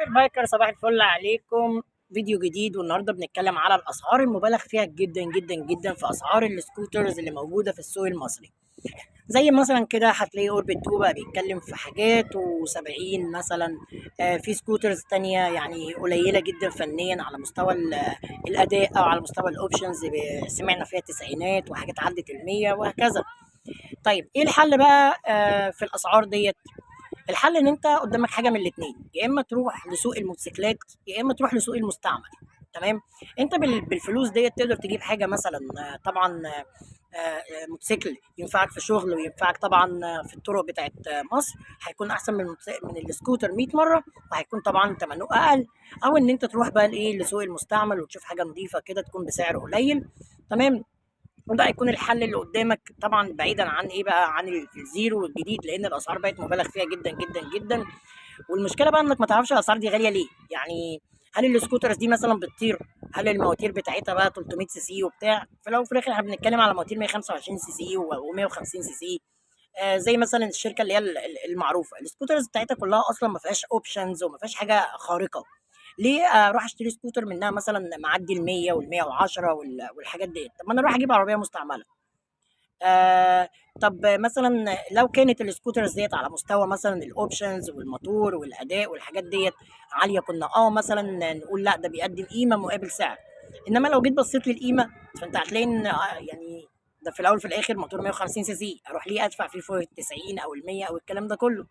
ال biker، صباح الفل عليكم. فيديو جديد، والنهارده بنتكلم على الاسعار المبالغ فيها جدا جدا جدا في اسعار ال scooters اللي موجودة في السوق المصري. زي مثلا كده هتلاقي اوربت 2 بقى بيتكلم في حاجات و70 مثلا. في scooters تانية يعني قليله جدا فنيا على مستوى الاداء او على مستوى ال options، سمعنا فيها تسعينات وحاجات عدت ال100 وهكذا. طيب ايه الحل بقى في الاسعار ديت؟ الحل ان انت قدامك حاجة من الاثنين، يا اما تروح لسوق الموتوسيكلات يا اما تروح لسوق المستعمل. تمام، انت بالفلوس ديت تقدر تجيب حاجة مثلا، طبعا، موتوسيكل ينفعك في شغل وينفعك طبعا في الطرق بتاعت مصر، هيكون احسن من السكوتر 100 مرة، وهيكون طبعا ثمنه اقل. او ان انت تروح بقى لايه، لسوق المستعمل وتشوف حاجة نظيفة كده تكون بسعر قليل. تمام، وده هيكون الحل اللي قدامك، طبعا بعيدا عن ايه بقى، عن الزيرو والجديد، لان الاسعار بقت مبالغ فيها جدا جدا جدا. والمشكلة بقى انك ما تعرفش الاسعار دي غالية ليه. يعني هل ال scooters دي مثلا بتطير؟ هل المواتير بتاعتها بقى 300 سي سي وبتاع؟ فلو في الاخر احنا بنتكلم على مواتير 125 سي سي و150 سي سي، زي مثلا الشركة اللي هي المعروفة، ال scooters بتاعتها كلها اصلا ما فيهاش options وما فيهاش حاجة خارقة. ليه اروح اشتري سكوتر منها مثلا معدي ال 100 وال 110 والحاجات ديت؟ طب ما انا اروح اجيب عربية مستعملة. طب مثلا لو كانت ال scooters ديت على مستوى مثلا ال options والموتور والاداء والحاجات ديت عالية، كنا مثلا نقول لا ده بيقدم قيمة مقابل سعر. انما لو جيت بصيت للقيمة فانت هتلاقي ان يعني ده في الاول في الاخر موتور 150 سي سي، اروح ليه ادفع فيه فوق ال 90 او ال 100 او الكلام ده كله؟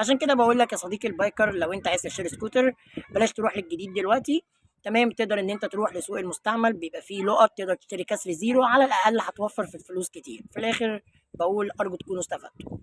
عشان كده بقول لك يا صديقي ال biker، لو انت عايز تشتري سكوتر بلاش تروح للجديد دلوقتي. تمام، تقدر ان انت تروح لسوق المستعمل، بيبقى فيه لقط تقدر تشتري كسر زيرو، على الاقل هتوفر في الفلوس كتير. في الاخر بقول ارجو تكونوا استفدتوا.